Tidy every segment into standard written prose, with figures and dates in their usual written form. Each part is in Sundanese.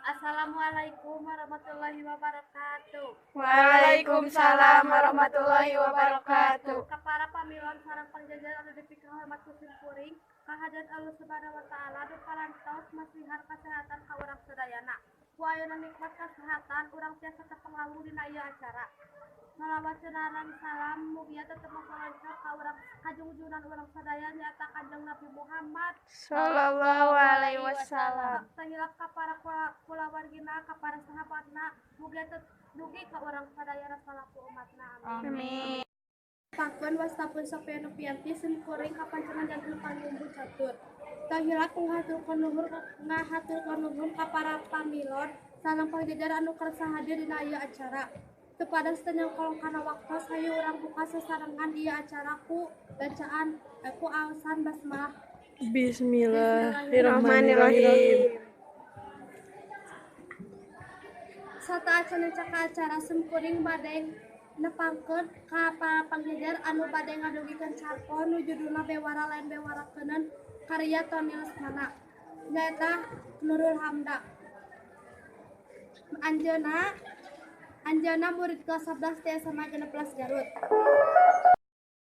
Assalamualaikum warahmatullahi wabarakatuh. Waalaikumsalam warahmatullahi wabarakatuh. Ka para pamilon sareng pangjajar anu dipikahormat ku simkuring, kehadirat Allah Subhanahu wa Taala nu parantos masihan kasehatan ka urang sadayana. Ku ayana nikmat kasehatan, urang tiasa tepang lawuh dina ieu acara. Salawat sareng salam mugia tetep mapalancar ka urang kajungjunan urang sadaya, nyaeta Kanjeng Nabi Muhammad Sallallahu alaihi wasallam. Teu hilap ka para kulawargina, ka para sahabatna, mugia dugi ka urang sadaya salaku umatna. Amin. Amin. Tepangkeun, wasta pun Sophia Novianti, simkuring kapancenan janten panyumbu catur. Teu hilap ngahaturkeun nuhun ka para pamilon sareng pangjajar anu kersa hadir dina ieu acara. Teu padas teu nyangkolong kana waktos, hayu urang buka sasarengan ieu acara ku bacaan ku aosan basmalah. Bismillahirrahmanirrahim. Sateuacan ka acara, simkuring bade nepangkeun ka para pangjajar anu bade ngadugikeun carpon nu judulna Bewara Lain Bewarakeuneun karya Toni Lesmana, nyaeta Nurul Hamda. Anjeunna murid kelas 11 ti SMA 16 Garut.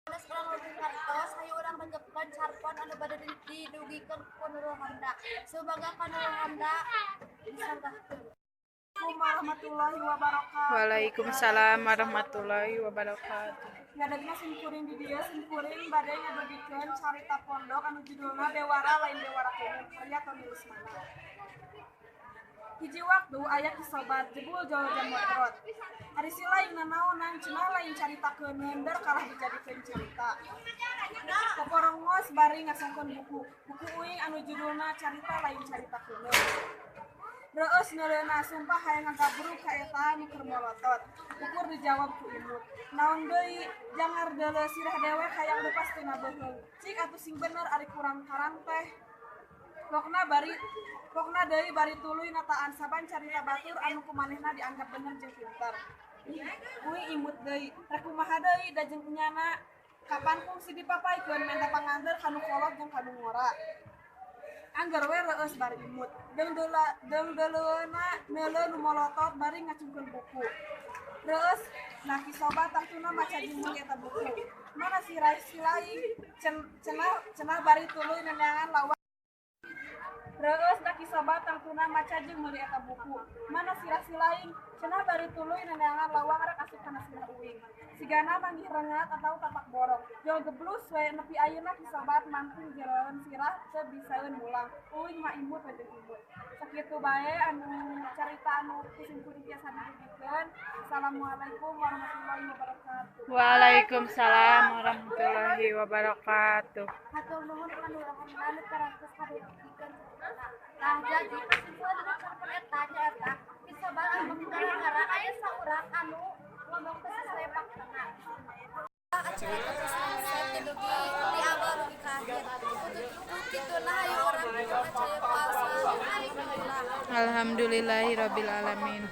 Sanes urang leuwih ngartos, hayu urang ranggepkeun carpon anu bade didugikeun ku Nurul Hamda. Sumangga ka Nurul Hamda, disanggahkeun. Warahmatullahi wabarakatuh. Waalaikumsalam warahmatullahi wabarakatuh. Ngadegna simkuring di dieu, simkuring bade ngadugikeun carita pondok anu judulna Bewara Lain Bewarakeuneun karya Toni Lesmana. Hiji waktu aya Ki Sobat jebul jol jamodrot. Ari si lain nanaonan, cenah lain carita keuneun der kalah dijadikeun carita. Poporongos bari ngasongkeun buku. Buku uing anu judulna Carita Lain Carita Keuneun. Reueus neuleuna, sumpah hayang ngagabrug ka eta nu keur molotot. Ukur dijawab ku imut. Naon deui, jangar deuleu sirah dewek hayang leupas tina beuheung. Cik atuh sing bener, ari kurang karang teh. Pokna deui bari tuluy nataan saban carita batur anu ku manehna dianggap bener jeung pinter. Uing imut deui, rek kumaha deui da jeung enyana kapan kungsi dipapaikeun menta panganteur ka nu kolot jeung ka nu ngora. Angger we reueus bari imut. Deung deuleueuna neuleu nu molotot bari ngacungkeun buku. Reueus na Ki Sobat tangtuna maca jeung meuli eta buku. Mana sirah si laing, cenah bari tuluy neneangan lawang. Reueus na Ki Sobat tangtuna maca jeung meuli eta buku. Mana sirah si laing, cenah bari tuluy neneangan lawang rek asup kana sirah uing. Sigana manggih rengat atawa tapak borok. Jol geblus we nepi ayeuna Ki Sobat mantung jeroan sirah teu bisaeun mulang. Uing mah imut we jeung imut. Sakitu bae anu carita anu ku simkuring tiasa didugikeun. Assalamualaikum warahmatullahi wabarakatuh. Waalaikumsalam warahmatullahi wabarakatuh. Hatur nuhun ka Nurul Hamda nu parantos ngadugikeun caritana. Tah, jadi kesimpulan dina carpon eta nyaeta Ki Sobat anu gara-gara aya saurang anu ngomong teu sesuai faktana. Acara tos selesai ti dugi di awal dugi ka akhir. Ku kituna hayu urang tutup acara ku aosan alhamdulillah. Alhamdulillahirabbil alamin.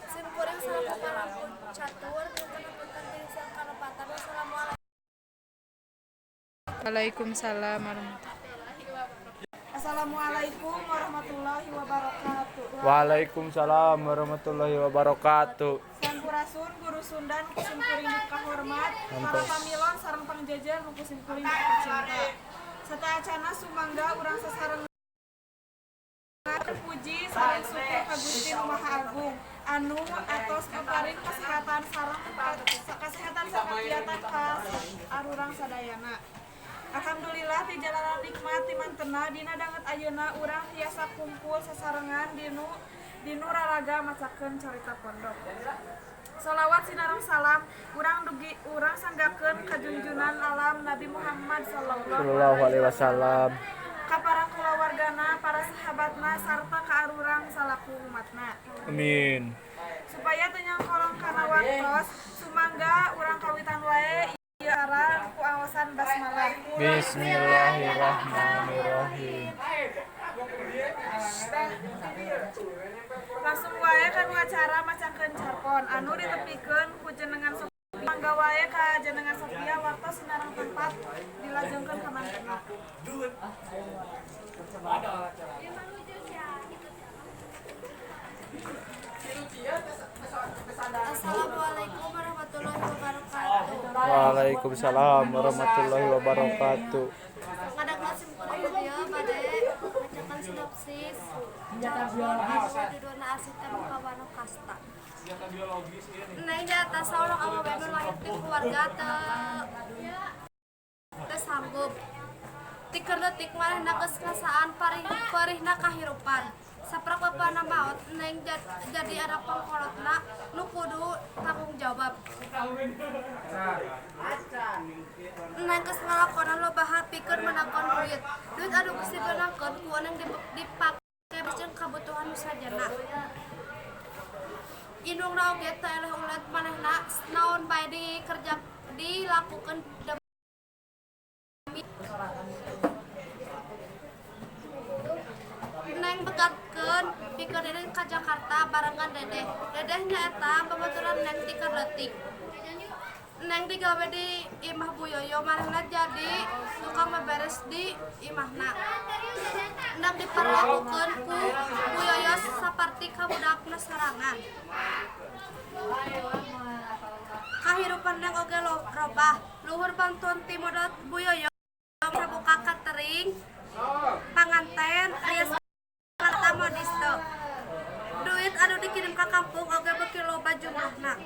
Sim kuring salaku palampun catur nyuhunkeun hapunten tiasa kalepatan. Wassalamualaikum. Waalaikumsalam warahmatullahi. Assalamualaikum warahmatullahi wabarakatuh. Waalaikumsalam warahmatullahi wabarakatuh. Sampurasun, guru Sunda nu ku simkuring dipikahormat, para Hampes. Pamilon sareng pangjajar nu ku simkuring dipikacinta. Sateuacanna, sumangga urang sasarengan puji sareng syukur ka Gusti Nu Maha Agung anu atos paparin kesehatan sareng kasehatan sakakiatan ka arurang sadayana. Alhamdulillah, ti jalaran nikmat ti mantena dina danget ayeuna urang tiasa kumpul sasarengan dinu raraga macakeun carita pondok. Solawat sinareng salam urang dugi urang sanggakeun ka junjunan alam Nabi Muhammad sallallahu Sallallahu alaihi wasallam. Ka para kulawargana, para sahabatna, sarta ka arurang salaku umatna. Amin. Supaya teu nyangkolong kana waktos, sumangga urang kawitan wae ieu acara ku aosan basmalah. Bismillahirrahmanirrahim. Langsung wae kanu acara macakeun carpon anu ditepikeun ku jenengan Sofia. Mangga wae ka jenengan Sofia, waktos sinareng tempat dilajengkeun ka mantena. Waalaikumsalam warahmatullahi wabarakatuh. Ngadangna simkuring di dieu bade macakan sinopsis carpon anu judulna Asih Teh Muka Kasta. Neng nyaeta saurang awewe nu lahir ti keluarga teu sanggup. Ti keur leutik manehna geus ngasaan perihna kahirupan. Saprak bapana maot, Neng jadi anak pangkolotna nu kudu tanggung jawab. Neng geus ngalakonan loba hal pikeun meunangkeun duit. Duit anu geus dibeunangkeun ku Neng dipake jeung kabutuhan nu sajana. Indungna oge teu eleh ulet manehna naon bae dikerja dilakukeun demi Neng begatkeun pikeun diri ka Jakarta barengan Dedeh. Dedeh nyaeta babaturan Neng ti keur leutik. Neng digawe di imah Bu Yoyo, manehna jadi tukang beberes di imahna. Neng diperlakukeun ku Bu Yoyo saparti ka budakna sorangan. Kahirupan Neng oge robah. Luhur bantuan ti modal Bu Yoyo buka catering panganten aya kata modiste. Duit anu dikirim ka kampung oge beuki loba jumlahna.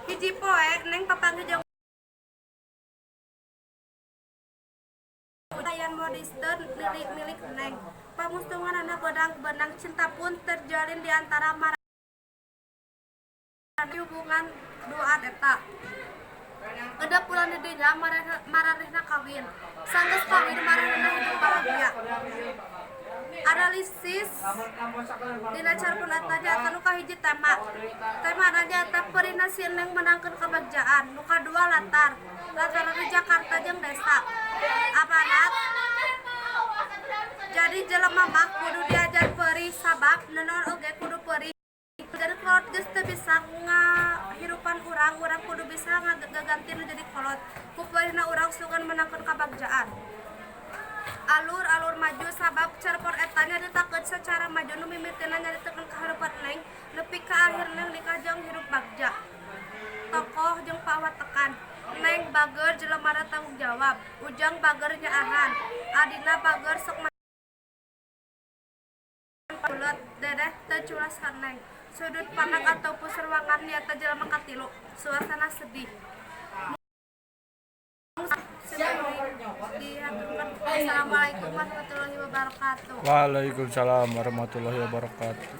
Hiji poe Neng papanggih jeung Ayan modiste milik Neng. Pamustunganana benang cinta pun terjalin di antara maranehna hubungan duaan eta. Genep bulan di dinya maranehna kawin. Sanggeus kawin maranehna hidup bahagia. Analisis dina carpon eta nyaeta nu kahiji tema. Temana nyaeta perihna si Neng meunangkeun kabagjaan. Nu kadua latar. Latarna di Jakarta jeung desa. Amanat jadi jelema mah kudu diajar perih sabab nanaon oge kudu perih. Jadi kolot geus teu bisa ngahirupan urang, urang kudu bisa ngaganti nu jadi kolot. Ku perihna urang sugan meunangkeun kabagjaan. Alur-alur maju sabab carpon eta nyaritakeun sacara maju nu mimitina nyaritakeun kahirupan Neng nepi ka akhir Neng nikah jeung hirup bagja. Tokoh jeung pawatekan. Neng bager jelemana tanggung jawab, Ujang bager nyaahan, adina bager sok bulet, Dedeh teu culas ka Neng. Sudut pandang atau puserwangan nyaeta jelema katilu. Suasana sedih. Assalamualaikum warahmatullahi wabarakatuh. Waalaikumsalam warahmatullahi wabarakatuh.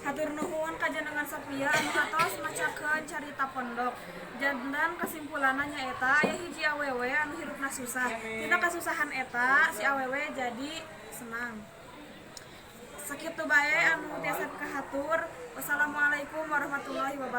Hatur nuhun kajenengan Sophia anu atos macakeun carita Pondok. Janten kesimpulanna nyaeta aya hiji awewe anu hirupna susah. Tina kasusahan eta si awewe jadi senang. Sakitu bae anu tiasa kahatur. Wassalamualaikum warahmatullahi wabarakatuh.